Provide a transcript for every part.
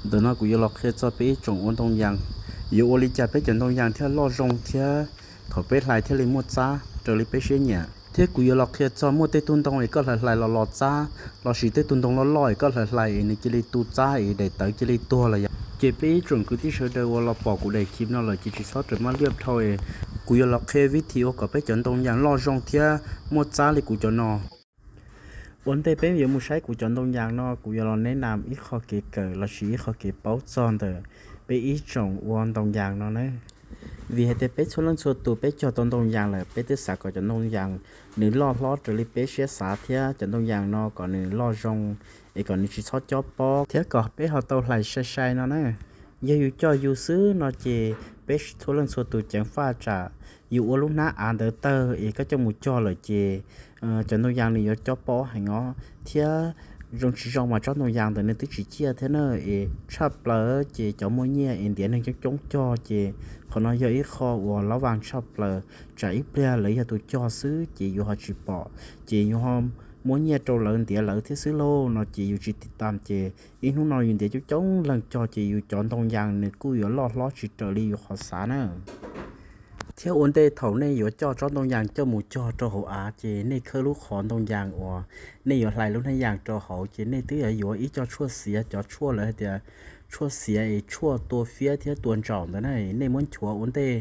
Ntawm no kuv yuav los qhia txog peb ib tsoom ua ntoo yas, yuav ua li cas peb cov ntoo yas thiaj loj zoo thiab thaum peb hlais thiaj li muaj txab raws li peb siab nyiam. Thiab kuv yuav los qhia txog muaj tej tug ntoo es koj hlais hlais los los txab, lossis tej tug ntoo loj loj es koj hlais hlais es nws cia li tu txab es daim tawv cia li tuag los yog. Ces peb ib tsoom kwv tij sawv daws uas los pom kuv daim clip no lawm ces tsis txhob rawm maj liaj dhau es kuv yuav los qhia vib thim ua kom peb cov ntoo yas loj zoo thiab muaj txab li kuv cov no. Ua ntej peb yuav mus saib kuv cov ntoo yas no, kuv yuav los neb nam ib qho kev kawm lossis ib qho kev paub txog ntawm peb ib tsoom ua ntoo yas no na. Vim hais tias peb txhua leej txhua tus peb cog tau ntoo yas lawm, peb twb xav kom cov ntoo yas nws loj hlob raws li peb siab xav thiab cov ntoo yas no kom nws loj zoo es kom nws tsis txhob cob pob thiab kom peb ho tau hlais sai sai no na. Yog yus coj yus xwb no ces peb txhua leej txhua tus ceev faj tsam yus ua lub hnab av ntawd tawg es koj coj mus cog lawm ces cov ntoo yas nws yuav cob pob heev os, thiab zoo tsis zoo mas tsob ntoo yas ntawd nws twb tsis ciaj thiab na. Es tshaj plaws ces cov muaj nyiaj es ntiav neeg coob coob cog ces qhov no yog ib qho uas lob vas tshaj plaws, tsam ib pliag lawv yog tus cog xwb ces yus ho tsis pom ces yus ho muab nyiaj rau lawv ntiav lawv thiab xwb lauj no ces yus tsis tiv tam ces ib hnub no yus ntiav coob coob leej cog ces yus cov ntoo yas nws kuj yuav loj hlob tsis raws li yus qhov xav na. Thiab ua ntej thaum nej yuav coj tsob ntoo yas coj mus cog rau hauv av ces nej khawb lub qhov ntoo yas uas nej yuav hlais lub hnab yas rau hauv ces nej twb yuav yuav ib co tshuaj xiav, cov tshuaj lawv hais tias tshuaj xiav es tshuaj tua fiab thiab tua ntsaum ntawd na. Nej muab nchuav ua ntej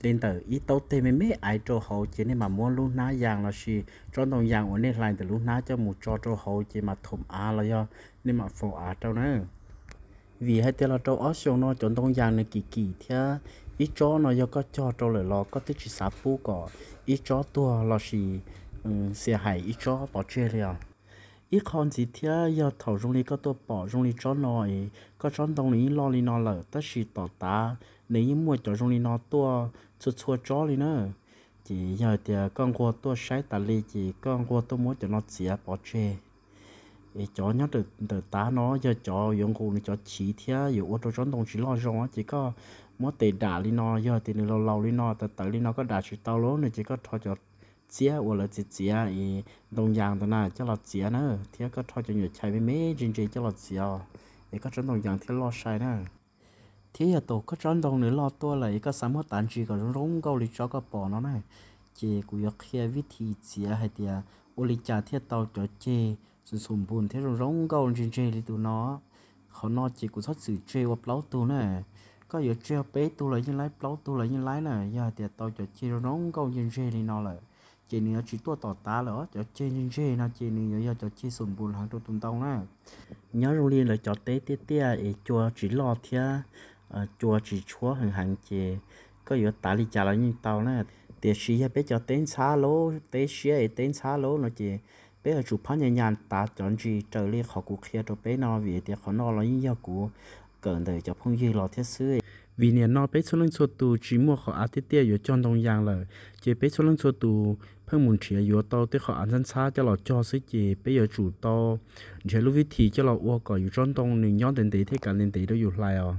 li ntawm ib taub teg me me aiv rau hauv ces nej mam muab lub hnab yas lossis tsob ntoo yas uas nej hlais ntawm lub hnab coj mus tso rau hauv ces mam thoom av los yog nej mam faus av rau na. Vim hais tias los rau ob xyoos no cov ntoo yas nws kim kim thiab ib tsob no yog koj cog rau lawm los koj twb tsis xav pub kom ib tsob tuag lossis xiam hais ib tsob pov tseg li os. Ib qho ntxiv thiab yog thaum zoo li koj tuaj pom zoo li tsob no es koj tsob ntoo nws yeej loj li no lawm tab sis tom tav nws yeej muaj cov zoo li no tuaj txhua txhua tsob li na. Ces yog hais tias koj nquag tuaj saib tas li ces koj nquag tuaj muab cov no txiav pov tseg. Es cov nyob ntawm tav no yog cov yuav nqus nws cov chiv thiab yuav ua rau tsob ntoo tsis loj zoo ces koj muab tes dam li no, yog tias nws laus laus li no tawv tawv li no koj dam tsis tau lawm no ces koj rho cov txiab uas lawv txiav txiav es ntoo yas ntawd na coj los txiav na, thiab koj rho cov nyuam chais me me ntse ntse coj los txiav es koj tsob ntoo yas thiaj loj sai na. Thiab yog thaum koj tsob ntoo nws loj tuaj lawm es koj xav muab tav ntsis kom zoo zoo nkauj li tsob koj pom no na, ces kuv yuav qhia vib thim txiav hais tias ua li cas thiaj tau cov ceg xum xum npus thiab zoo zoo nkauj ntse ntse li tus no. Qhov no ces kuv txhob txwm tseg ua plaub tug na, koj yuav tseg peb tug los yeej laib, plaub tug los yeej laib na. Yog hais tias tau cov ceg zoo zoo nkauj ntse ntse li no lawm, ces nws yuav tsis tuaj tom tav lawm os. Cov ceg ntse ntse no ces nws yuav yog cov ceg xum npus heev rau tus ntoo na. Nyob zoo li lawv cov teb tiaj tiaj es cua tsis loj thiab cua tsis tshuab heev heev ces koj yuav tav li cas los yeej tau na. Tiam sis yog peb cov teb ntxhab lauj, teb siab es teb ntxhab lauj no ces peb yuav tsum phab nyas nyas tav cov ntsis raws li qhov kuv qhia rau peb no, vim tias qhov no los yeej yog kuv kawm ntawm cov phooj ywg los thiab xwb. Vim niaj no peb txhua leej txhua tus tsis muaj qhov av tiaj tiaj yuav cog ntoo yas lawm, ces peb txhua leej txhua tus pheej mus nrhiav yuav tau tej qhov av ntxhab ntxhab coj los cog xwb, ces peb yuav tsum tau nrhiav lub vib thim coj los ua kom yus tsob ntoo nws nyob ntev ntev thiab kav ntev ntev rau yus hlais os.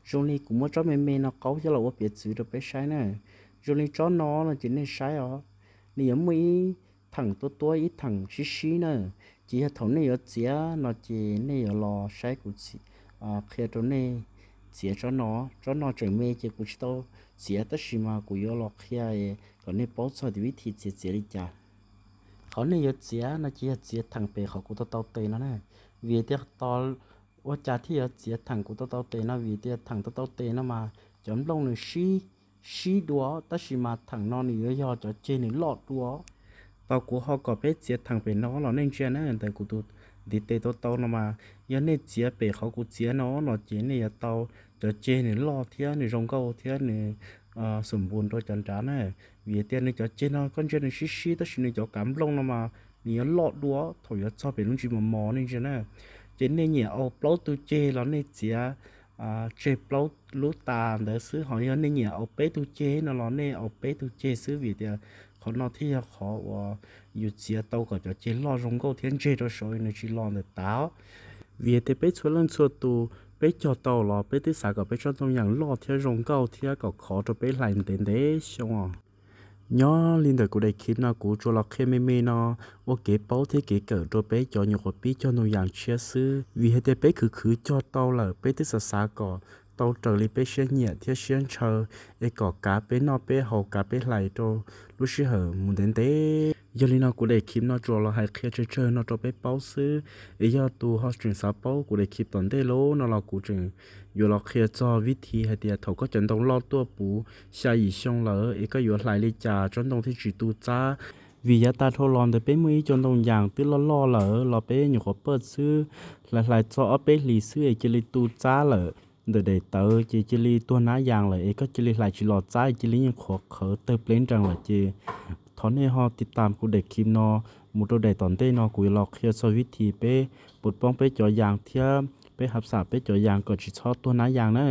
Zoo li kuv muab tsob me me no qaub coj los ua piav txwv rau peb saib na. Zoo li tsob no no ces nej saib os, nws yuav muaj ib theem tuab tuab ib theem sib sib na. Ces yog thaum nej yuav txiav no ces nej yuav los saib kuv qhia rau nej txiav tsob no. Tsob no tseem me ces kuv tsis tau txiav tab sis mas kuv yuav los qhia kom nej paub txog tias vib thim txiav txiav li cas. Qhov nej yuav txiav no ces yog txiav theem pem qhov kuv tau tau tes no na. Vim tias tos ua cas thiaj yuav txiav theem kuv tau tau tes no? Vim tias theem tau tau tes no mas cov nplooj nws sib sib dua, tab sis mas theem no nws yuav yog cov ceg nws loj dua. Tau kuv ho kom peb txiav theem pem no los nej ntsia na, ntawm kuv tus ntiv tes tau tau no mas yog nej txiav pem qhov kuv txiav no no ces nej yuav tau cov ceg nws loj thiab nws zoo nkauj thiab nws xum npus rau cov nrad na. Vim tias nws cov ceg no koj ntsia nws sib sib tab sis nws cov kav nplooj no mas nws yuav loj dua thaum yuav txog pem lub ntsis mos mos nej ntsia na. Ces nej nyiam au plaub tug ceg los nej txiav tseg plaub lub tas ntawd xwb, ho yog nej nyiam au peb tug ceg no los nej au peb tug ceg xwb, vim tias qhov no thiaj yog qhov uas yus txiav tau kom cov ceg loj zoo nkauj thiab ntseg rau saud nws tsis los ntawm tav. Vim tias peb txhua leej txhua tus peb cog tau los peb twb xav kom peb tsob ntoo yas loj thiab zoo nkauj thiab kom khov rau peb hlais ntev ntev xyoo os. Nyob li ntawm kuv daim clip no kuv tsuas los qhia me me no ua kev paub thiab kev kawm rau peb cov nyuam qhuav pib cog ntoo yas tshiab xwb, vim hais tias peb khwv khwv cog tau lawm peb twb xav xav kom tau raws li peb siab nyiam thiab siab ntshaw, es kom kav peb noj peb haus kav peb hlais rau lub sij hawm mus ntev ntev. Yog li no kuv daim clip no tsuas los hais qhia tsawg tsawg no rau peb paub xwb. Es yog tus ho tseem xav paub kuv daim clip tom ntej lawm no los kuv tseem yuav los qhia txog vib thi hais tias thaum koj cov ntoo loj tuaj puv xya yim xyoo lawm es koj yuav hlais li cas tsob ntoo thiaj tsis tu txab. Vim yav tas dhau los ntawd peb muaj ib co ntoo yas twb loj loj lawm los peb nyuam qhuav pawj xwb, hlais hlais txog ob peb hlis xwb es cia li tu txab lawm. Ntawm daim tawv ces cia li tuag nab yas lawm es koj cia li hlais tsis los txab cia li yeej qhuav qhawv tawg pleb nrees lawm ces thov nej ho tiv tas kuv daim clip no mus rau daim tom ntej no kuv yuav los qhia txog vib thi peb puas poob peb cov yas thiab peb hav xam peb cov yas kom tsis txhob tuag nab yas na.